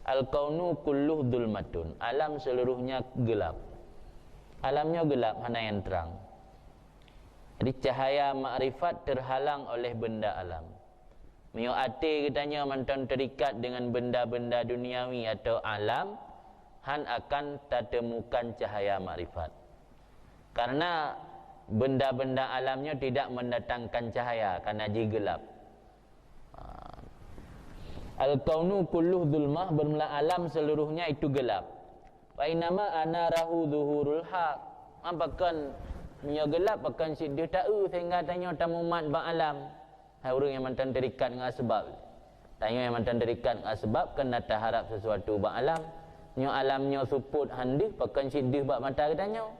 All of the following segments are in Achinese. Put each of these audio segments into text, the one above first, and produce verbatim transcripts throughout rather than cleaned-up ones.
Al-kaunu kulluh zulmatun. Alam seluruhnya gelap. Alam nyoe gelap, hana nyang trang. Jadi, cahaya makrifat terhalang oleh benda alam. Meunyoe até geutanyoe mantong terikat dengan benda-benda duniawi atau alam, hán akan tatemukan cahaya makrifat. Karena benda-benda alam nyoe tidak mendatangkan cahaya, karena jih gelap. Ha. Al-kaunu kulluh zulmah, bermula alam seluruhnya itu gelap. Fa innama anarahu zuhurul haq. Apa kon meunyoe gelap, pakon cit deuh taeu sehingga tanyoe tamumat bak alam. Hai ureuëng nyang mantong terikat ngon asbab. Tanyoe nyang mantong terikat ngon asbab, kon na taharab sesuatu bak alam. Nyoe alam nyoe supot han deuh, pakon cit deuh bak mata geutanyoe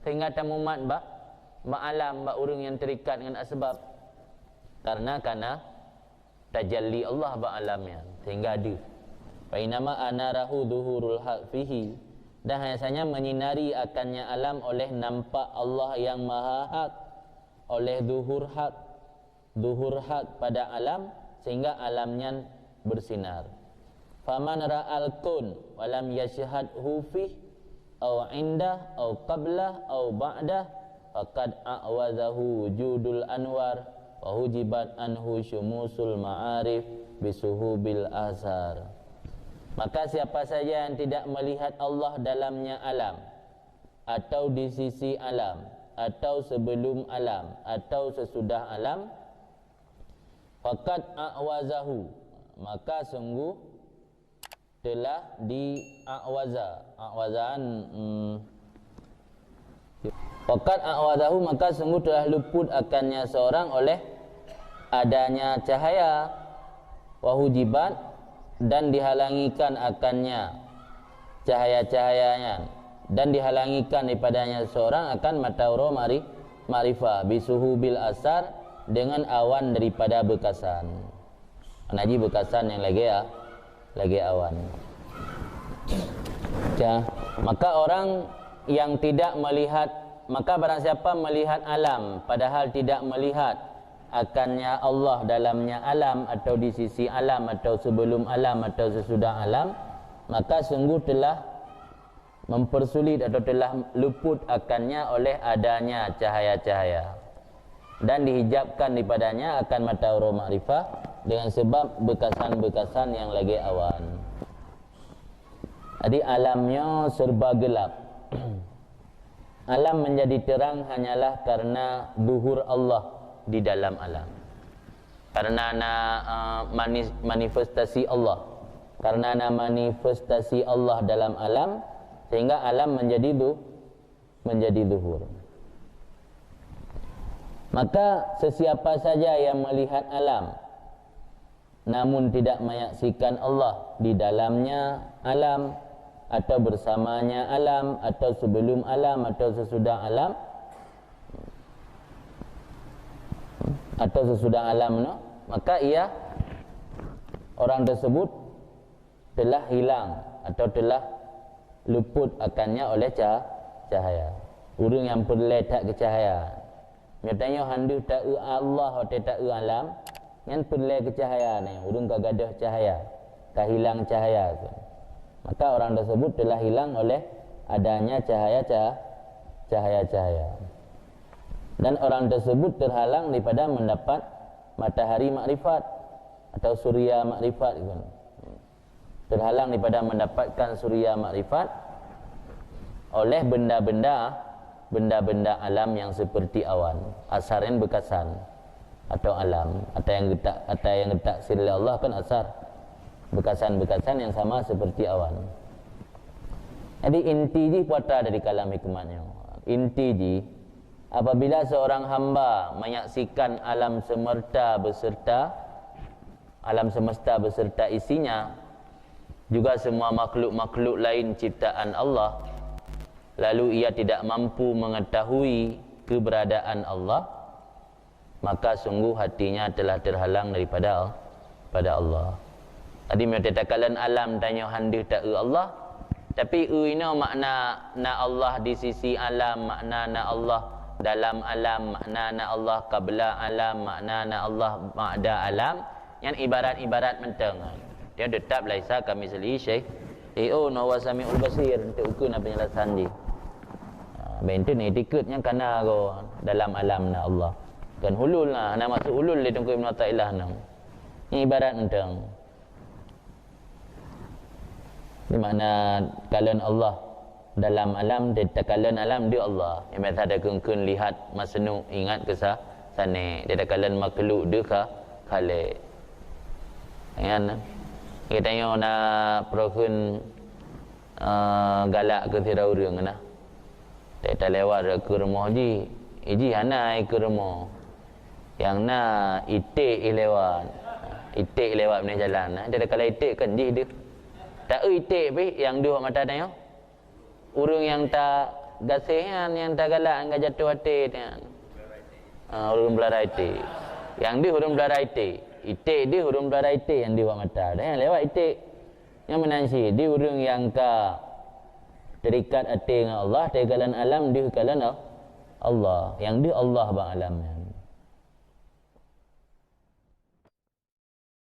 sehingga tamumat bak, bak alam, bak ureuëng nyang terikat ngon asbab. Karena kana tajalli Allah bak alam nyan, sehingga deuh. Fa innama anarahu zuhurul haq fihi. Dan hanya saja menyinari akannya alam oleh nampak Allah yang Maha Hak, oleh zuhur hak, zuhur hak pada alam, sehingga alam nyan bersinar. Faman ra'al kaun wa lam yashhadhu fih, au indah, au qablah, au ba'dah, faqad a'wazahu wujudul anwar, wa hujibat anhu syumusul ma'arif bisuhubil asar. Maka siapa saja yang tidak melihat Allah dalamnya alam, atau di sisi alam, atau sebelum alam, atau sesudah alam, faqad a'wazahu, maka sungguh telah di a'waza. A'wazan, hmm. Faqad a'wazahu, maka sungguh telah luput akannya seorang oleh adanya cahaya, wa hujibat, dan dihalangikan akannya cahaya-cahayanya, dan dihalangikan daripadanya seorang akan mata uroe ma'ri-, ma'rifah, bisuhubil asar, dengan awan daripada beukasan. Hana jih beukasan nyang lagée a-, lagée awan. Ya, maka orang yang tidak melihat, maka barang siapa melihat alam, padahal tidak melihat akannya Allah dalamnya alam, atau di sisi alam, atau sebelum alam, atau sesudah alam, maka sungguh telah mempersulit atau telah luput akannya oleh adanya cahaya-cahaya, dan dihijabkan daripadanya akan mata uroe makrifah dengan sebab beukasan-beukasan nyang lagée awan. Jadi, alam nyoe serba gelap. Alam menjadi terang hanyalah karena zuhur Allah di dalam alam. Karena na, eh, manis-, manifestasi Allah. Karena na manifestasi Allah dalam alam, sehingga alam menjadi zu-, menjadi zuhur. Maka, sesiapa saja yang melihat alam, namun tidak menyaksikan Allah di dalamnya alam, atau bersamanya alam, atau sebelum alam, atau sesudah alam, atau sesudah alam nyoe, maka ia, orang tersebut, telah hilang atau telah luput akannya oleh ca-, cahaya. Ureuëng nyang peureulée that keu cahaya. Nyoe tanyoe han deuh taeu Allah watée taeu alam, nyan peureulée keu cahaya nyoe, ureuëng ka gadôh cahaya, ka hilang cahaya. Maka orang tersebut telah hilang oleh adanya cahaya ca-, cahaya-cahaya. Dan orang tersebut terhalang daripada mendapat matahari makrifat atau surya makrifat, kan. Terhalang daripada mendapatkan surya makrifat oleh benda-benda, benda-benda alam yang seperti awan. Asar nyan beukasan atau alam. Ata nyang geutak-, ata nyang geutaksir lé Allah kan asar. Beukasan-beukasan yang sama seperti awan. Jadi, inti jih peue ata dari kalam hikmat nyoe. Inti jih, apabila seorang hamba menyaksikan alam semerta beserta alam semesta beserta isinya, juga semua makhluk-makhluk lain ciptaan Allah, lalu ia tidak mampu mengetahui keberadaan Allah, maka sungguh hatinya telah terhalang daripada, pada Allah. Jadi, meunyoe takalon alam tanyoe han deuh taeu Allah, tapi eu inoe makna na Allah di sisi alam, makna na Allah dalam alam makna na Allah, qabla alam makna na Allah, ba'da alam, nyan ibarat-ibarat mantong. Dia tetap laisa kamitslihi syai', syai'un wa huwas sami'ul basir, untuk ukeue na penjelasan jih. Ha, ben tu ni itikad nyang kana go dalam alam na Allah. Kan hulul na, na maksud hulul di Teungku Ibnu Athaillah nang. Ni ibarat mantong. Di mana kalon Allah dalam alam, di takalon alam di Allah. Yang biasa ada keun-keun lihat masnu ingat ke sa-, sané. Di takalon makhluk di kha-, Khaliq. Kan? Kita nyoe na peureuheun, eh, galak ke sira ureueng na. Teuka lewat ke rumoh jih, iji hana ai ke rumoh. Yang na iték i lewat. Iték lewat meuneh jalan. Nah, dia kala iték kan jih deuh. Tak eu iték pih yang deuh mata tanya. Ureueng yang tak gaséh nyan, yang tak galak, yang jatuh hati nyan. Ha, ureueng belara iték. Yang deuh ureueng belara iték. Iték deuh ureueng belara iték yang deuh mata. Dah lewat iték. Nyang meunan cit, di ureueng nyang ka terikat até ngon Allah, teukalon alam deuh kalon Allah. Nyang deuh Allah bak alam nyan.